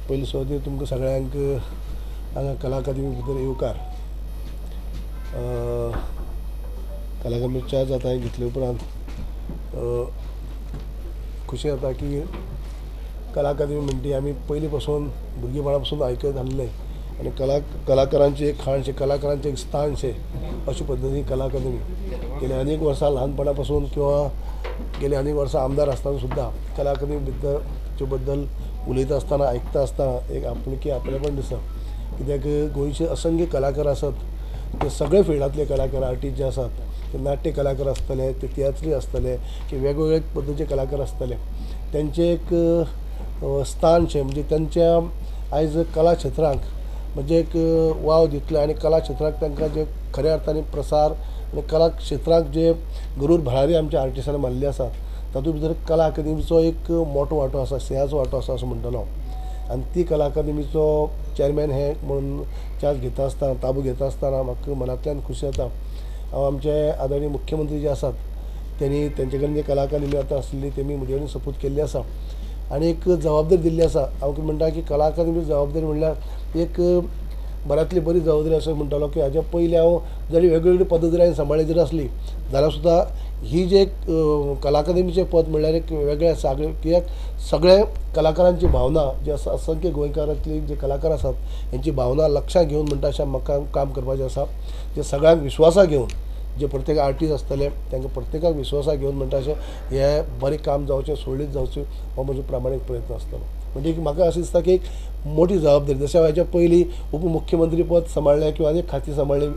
पयलीं सुरवातेक तुमकां सगळ्यांक हांगा कला अकादमी भितर येवकार. कला अकादमी चार्ज आतां घेतले उपरांत खुशी जाता की कला अकादमी म्हणटी आमी पयलीं पासून भुरगेपणा पासून आयकत आसले आनी कलाकारांची एक खाणशें, कलाकारांचें एक स्थानशें अशे पद्दतीन कला अकादमी गेल्या अनेक वर्सां ल्हानपणा पासून किंवा गेल्या अनेक वर्सां आमदार आसतना सुद्दां कला अकादमी भितर बद्दल उलयता आसतना आयकता आसतना एक आपुलकी आपलेपण दिसता. कित्याक गोंयचे असंख्य कलाकार आसात, ते सगळे फिल्डांतले कलाकार आर्टिस्ट जे आसात ते नाट्य कलाकार आसतले, ते तियात्री आसतले की वेगवेगळे पद्दतीचे कलाकार आसतले, तेंचें एक स्थानशें म्हणजे तेंच्या आयज कला क्षेत्राक म्हणजे एक वाव दितले आनी कला क्षेत्राक तांकां जे खऱ्या अर्थान प्रसार आनी कला क्षेत्राक जे गरूर भरारी आमच्या आर्टिस्टांनी मारलेली आसा तातूंत भितर कला अकादमीचो एक मोठो वांटो आसा, सिंहाचो वांटो आसा असो म्हणटलो. आनी ती कला अकादमीचो चॅरमॅन हे म्हणून चार्ज घेता आसतना, ताबो घेता आसतना म्हाका मनांतल्यान खुशी जाता. हांव आमचे आदरणीय मुख्यमंत्री जे आसात तेणी तेंचे कडेन जे कला अकादमी आतां आसली तेमी म्हजे कडेन सपूत केल्ली आसा आनी एक जबाबदारी दिल्ली आसा. हांव कितें म्हणटा की कला अकादमीची जबाबदारी म्हणल्यार एक बऱ्यांतली बरी जबाबदारी अशें म्हणटालो की हाज्या पयलीं हांव जरी वेगवेगळी पद्दती हांवें सांबाळ्ळी जरी आसली जाल्यार सुद्दां ही जे एक कला अकादमीचें पद म्हणल्यार एक वेगळें आसा. कित्याक सगळे कलाकारांची भावना जी आसा, असंख्य गोंयकारांतली जे कलाकार आसात हेंची भावना लक्षांत घेवन म्हणटा अशें म्हाका काम करपाचें आसा. जे सगळ्यांक विश्वासा घेवन जे प्रत्येक आर्टिस्ट आसतले तांकां प्रत्येकाक विश्वासा घेवन म्हणटा अशें हें बरें काम जावचें, सुरळीत जावचें हो म्हजो प्रामाणीक प्रयत्न आसतलो. म्हणजे म्हाका अशें दिसता की एक मोठी जबाबदारी, जशें हांव हेच्या पयलीं उपमुख्यमंत्री पद सांबाळ्ळें किंवा अनेक खातीं सांबाळ्ळीं,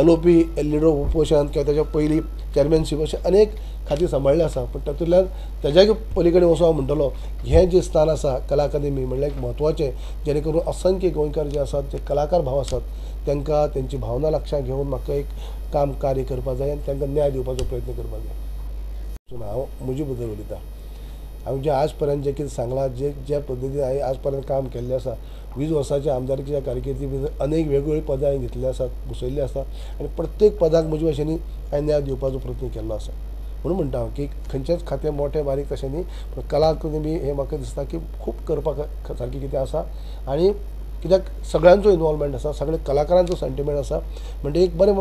LOP leader of opposition किंवा तेच्या पयलीं चॅरमॅनशीप अशें अनेक खातीं सांबाळ्ळें आसा. पूण तातूंतल्यान तेज्याय पली कडेन वचून हांव म्हणटलो हें जें स्थान आसा कला अकादमी म्हणल्यार एक म्हत्वाचें, जेणे करून असंख्य गोंयकार जे आसात, जे कलाकार भाव आसात तांकां तेंची भावना लक्षांत घेवन म्हाका एक काम कार्य करपाक जाय आनी तांकां न्याय दिवपाचो प्रयत्न करपाक जाय. हांव म्हजे बद्दल उलयतां. हांवें जें आज पर्यंत जें कितें सांगलां, जे ज्या पद्दतीन हांवें आज पर्यंत काम केल्लें आसा, 20 वर्सांच्या आमदारकीच्या कारकिर्दी भितर अनेक वेगवेगळीं पदां हांवें घेतलेलीं आसात, बसयल्लीं आसा आनी प्रत्येक पदाक म्हजे भाशेन हांवें न्याय दिवपाचो प्रयत्न केल्लो आसा. म्हणून म्हणटा हांव की खंयचेंच खातें मोठें बारीक तशें न्ही, पूण कला अकादमी हें म्हाका दिसता की खूब करपाक सारकें कितें आसा आनी कित्याक सगळ्यांचो इनवॉल्वमेंट आसा, सगळ्या कलाकारांचो सेंटिमेंट आसा. म्हणजे एक बरें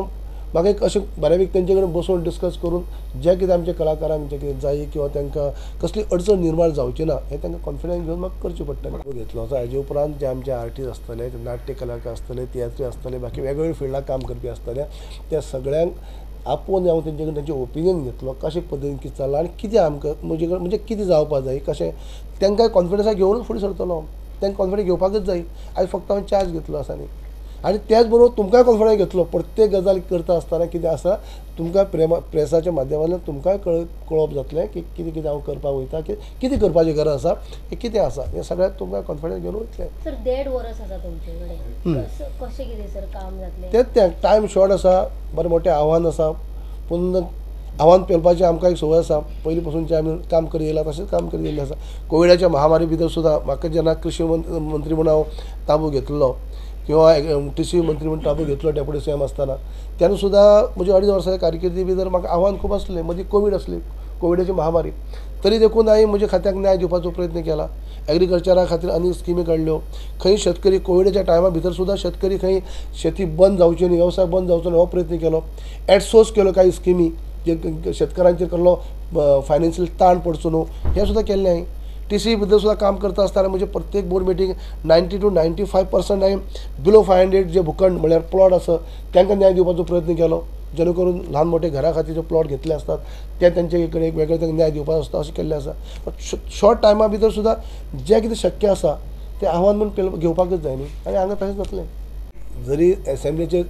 म्हाका एक अशें बऱ्यापैकी तेंचे कडेन बसून डिस्कस करून जें कितें आमच्या कलाकारांक जें कितें जाय किंवा तांकां कसली अडचण निर्माण जावची ना हें तांकां कॉन्फिडन्स घेवन म्हाका करचें पडटलें. घेतलो सो हाजे उपरांत जे आमचे आर्टिस्ट आसतले, ते नाट्य कलाकार आसतले, तियात्री आसतले, बाकी वेगवेगळे फिल्डाक काम करपी आसतले, त्या सगळ्यांक आपोवन हांव तेंचे कडेन तेंचें ओपिनियन घेतलो, कशें पद्दतीन कितें चल्लां आनी कितें आमकां म्हजे कडेन म्हणजे कितें जावपाक जाय, कशें तांकां कॉन्फिडन्सा घेवनूच फुडें सरतलो. तांकां कॉन्फिडन्स घेवपाकूच जाय. आयज फक्त हांवें चार्ज घेतलो आसा न्ही, आनी त्याच बरोबर तुमकांय कॉन्फिडन्स घेतलो. प्रत्येक गजाल करता आसतना कितें आसा तुमकां प्रेसाच्या माध्यमांतल्यान तुमकांय कळोवप जातलें की कितें कितें हांव करपाक वयता, की कितें करपाची गरज आसा, हें कितें आसा, हें सगळ्यांक तुमकां कॉन्फिडन्स घेवन वयतलें. सर 1.5 वर्स आसा तुमचे कडेन, कशें कितें सर काम जातलें? तेंच तें टायम शॉर्ट आसा, बरें मोठें आव्हान आसा, पूण आव्हान पेलपाची आमकां एक संवय आसा. पयलीं पासून जें आमी काम करीत येयला तशेंच काम करीत येयल्लें आसा. कोविडाच्या महामारी भितर सुद्दां म्हाका जेन्ना कृशी मंत्री म्हूण हांव ताबो घेतलो किंवा टीसी मंत्री म्हूण ताबो घेतलो डेप्युटी सीएम आसतना, तेन्ना सुद्दां म्हज्या 2.5 वर्साच्या कारकिर्दी भितर म्हाका आव्हान खूब आसलें. मदीं कोवीड आसली, कोविडाची महामारी, तरी देखून हांवें म्हज्या खात्याक न्याय दिवपाचो प्रयत्न केला. एग्रीकल्चरा खातीर अनेक स्किमी काडल्यो. खंय शेतकरी कोविडाच्या टायमा भितर सुद्दां शेतकरी खंय शेती बंद जावची न्ही, वेवसाय बंद जावचो न्ही हो प्रयत्न केलो. एडसोर्स केलो कांय स्किमी जे शेतकारांचेर कसलो फायनान्शियल ताण पडचो न्हू हें सुद्दां केल्लें हांवें. टीसी बद्दल सुद्दां काम करता आसतना म्हजें प्रत्येक बोर्ड मिटींग 90 to 95% हांवें बिलो 500 जे भूखंड म्हणल्यार प्लॉट आसा तांकां न्याय दिवपाचो प्रयत्न केलो, जेणे करून ल्हान मोठे घरा खातीर जे प्लॉट घेतले आसतात ते तेंचे कडेन एक वेगळे तांकां न्याय दिवपाचो आसता अशें केल्लें आसा. शॉर्ट टायमा भितर सुद्दां जें कितें शक्य आसा तें आव्हान म्हूण घेवपाकूच जाय न्ही, आनी हांगा तशें जातलें. जरी एसेंब्लीचें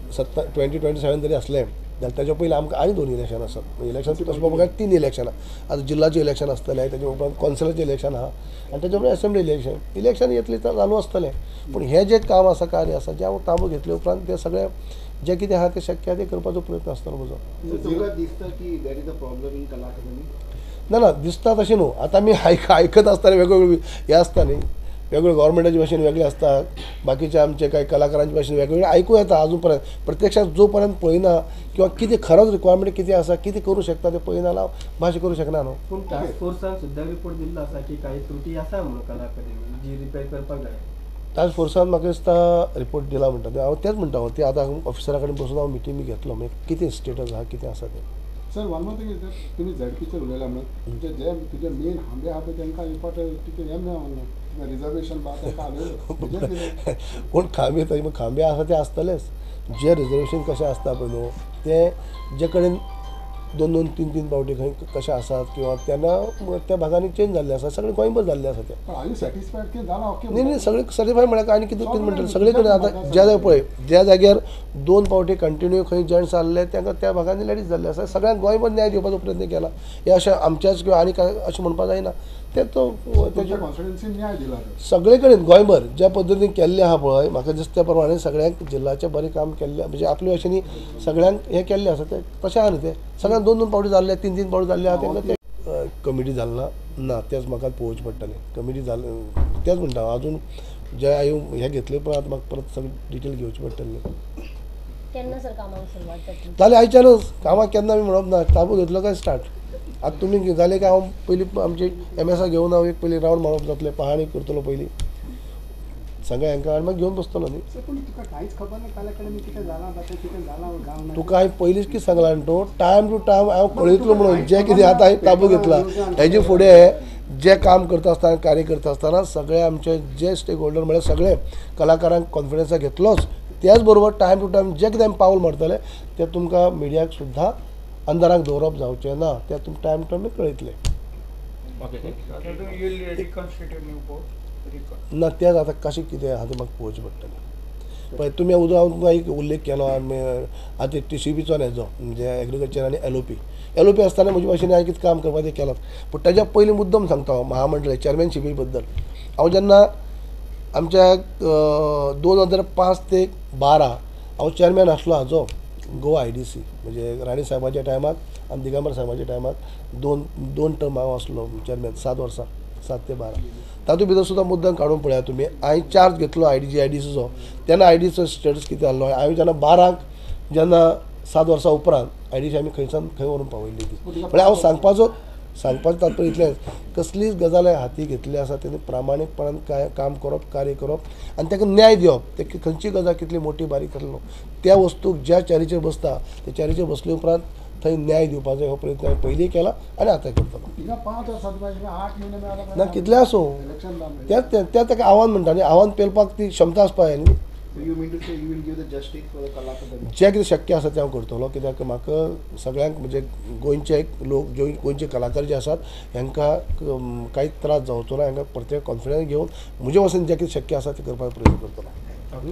2027 जरी आसलें जाल्यार ताच्या पयलीं आमकां आनी 2 इलेक्शन आसात. इलेक्शन तशें पळोवपाक 3 इलेक्शनां, आतां जिल्ल्याचें इलेक्शन आसतलें, ताच्या उपरांत कौन्सिलाचें इलेक्शन आहा आनी ताच्या उपरांत एसेंब्ली इलेक्शन. इलेक्शन येतलें चालू आसतलें, पूण हें जें काम आसा, कार्य आसा, जें हांव ताबो घेतले उपरांत तें सगळें जें कितें आहा तें शक्य आहा तें करपाचो प्रयत्न आसतलो म्हजो. ना ना दिसता तशें न्हू, आतां आमी आयकत आसतना वेगवेगळे हें आसता न्ही, वेगवेगळे गव्हर्मेंटाचे भाशेन वेगळे आसता, बाकीचे आमचे कांय कलाकारांचे भाशेन वेगवेगळे आयकूं येता. आजून पर्यंत प्रत्यक्षात जो पर्यंत पळयना किंवा कितें खरोच रिक्वायरमेंट कितें आसा, कितें करूं शकता तें पळयना जाल्यार भाशे करूं शकना न्हू. पूण टास्क फोर्सान सुद्दां रिपोर्ट दिल्लो आसा की कांय त्रुटी आसा म्हणून कला अकादमी जी रिपेर करपाक जाय. टास्क फोर्सान म्हाका दिसता रिपोर्ट दिला म्हणटा. हांव तेंच म्हणटा, हांव ती आतां ऑफिसरा कडेन बसून हांव मिटींग बी घेतलो, मागीर कितें स्टेटस आहा कितें आसा तें. सर वन मोर थिंग, तुमी झेडपीचेर उलयला म्हणून तुमचे जे तुजे मेन खांबे आहा पळय तांकां इम्पॉर्टंट तुजें हें मेळना रिजर्वेशन बा तांकां हाडलें. कोण खांबे थंय खांबे आसा ते आसतलेच. जे रिजर्वेशन कशें आसता पळय न्हू तें जे कडेन दोन दोन तीन तीन पावटी खंय कशें आसात किंवा तेन्ना त्या भागांनी चेंज जाल्लें आसा, सगळें गोंयभर जाल्लें आसा तें. न्ही न्ही सगळें सॅटिस्फायड म्हळ्यार आनी कितें कितें म्हणटलें सगळे कडेन. आतां ज्या जाग्यार पळय ज्या जाग्यार 2 पावटी कंटिन्यू खंय जेंट्स आहले तांकां त्या भागांनी लेडीज जाल्ले आसा. सगळ्यांक गोंयभर न्याय दिवपाचो प्रयत्न केला. हें अशें आमच्याच किंवा आनी काय अशें म्हणपाक जायना. ते तो सगळे कडेन गोंयभर ज्या पद्दतीन केल्लें आहा पळय म्हाका दिसता त्या प्रमाणे सगळ्यांक जिल्लाचें बरें काम केल्लें, म्हणजे आपले भाशेनी सगळ्यांक हें केल्लें आसा तें तशें आहा न्ही. तें सगळ्यांक 2 2 पावटी जाल्ले, 3 3 पावटी जाल्ले आहा तांकां ते कमिटी जालें ना ना तेंच म्हाका पळोवचें पडटलें. कमिटी जालें तेंच म्हणटा अजून जे हांवें हें घेतलें पळय आतां म्हाका परत सगळें डिटेल घेवचें पडटलें. केन्ना सर कामाक सुरवात जातली? जालें आयच्यानच कामाक केन्ना बी म्हणप ना, ताबो घेतलो काय स्टार्ट. आतां तुमी जालें काय हांव पयलीं आमची एम एस आर घेवन हांव एक पयलीं रावंड मारप जातलें, पहाणी करतलो पयलीं सगळें हांकां आनी मागीर घेवन बसतलो न्ही. तुका हांवें पयलींच कितें सांगलां न्ही तूं टायम टू टायम हांव कळयतलो म्हणून. जें कितें आतां हांवें ताबो घेतला हेजे फुडें जें काम करता आसतना कार्य करता आसतना सगळे आमचे जे स्टेक होल्डर म्हळ्यार सगळे कलाकारांक कॉन्फिडन्सा घेतलोच, त्याच बरोबर टायम टू टायम जें कितें आमी पावल मारतले तें तुमकां मिडियाक सुद्दां अंधाराक दवरप जावचें ना, तें तुमकां टायम टू टायम कळयतले. ना तेंच आतां कशें कितें आहा तें म्हाका पळोवचें पडटलें. पळय तुमी अदूं हांव तुमकां एक उल्लेख केलो आमी आतां टीसीबीचो हेजो म्हणजे एग्रीकल्चर आनी एलओपी एलओपी आसतना म्हजे भाशेन हांवें कितें काम करपाचें केलां. पूण ताज्या पयलीं मुद्दम सांगता हांव महामंडळ चॅरमॅनशिपी बद्दल. हांव जेन्ना आमच्या 2005 ते 12 हांव चॅरमॅन आसलो हाजो गोवा IDC म्हणजे राणी साहेबाच्या टायमाक आनी दिगंबर साहेबाच्या टायमाक दोन टर्म हांव आसलो चॅरमॅन 7 वर्सां, 7 ते 12. तातूंत भितर सुद्दां मुद्दम काडून पळयात तुमी हांवें चार्ज घेतलो IDCचो तेन्ना IDCचो स्टेटस कितें आहलो. हांवें जेन्ना 12 जेन्ना 7 वर्सां उपरांत IDC आमी खंयच्यान खंय व्हरून पावयल्ली ती. म्हळ्यार हांव सांगपाचो तात्पर्य इतलेंच, कसलीच गजाल हाती घेतली आसा तेणी प्रामाणीकपणान काय काम करप, कार्य करप आनी ताका न्याय दिवप. ते खंयची गजाल कितली मोठी बारीक आसलो त्या वस्तूक ज्या चारीचेर बसता त्या चारीचेर बसले उपरांत थंय न्याय दिवपाचो हो प्रयत्न हांवें पयलीं केला आनी आतां करतलो. ना कितलें आसूं तेंच तें ताका आव्हान म्हणटा न्ही, आव्हान पेलपाक ती क्षमता आसपा जाय न्ही. जें कितें शक्य आसा तें हांव करतलो, कित्याक म्हाका सगळ्यांक म्हणजे गोंयचे लोक गोंयचे कलाकार जे आसात हांकां कांयच त्रास जावचो ना, हांकां प्रत्येक कॉन्फिडन्स घेवन म्हजे वटेन जें कितें शक्य आसा तें करपाचो प्रयत्न करतलो.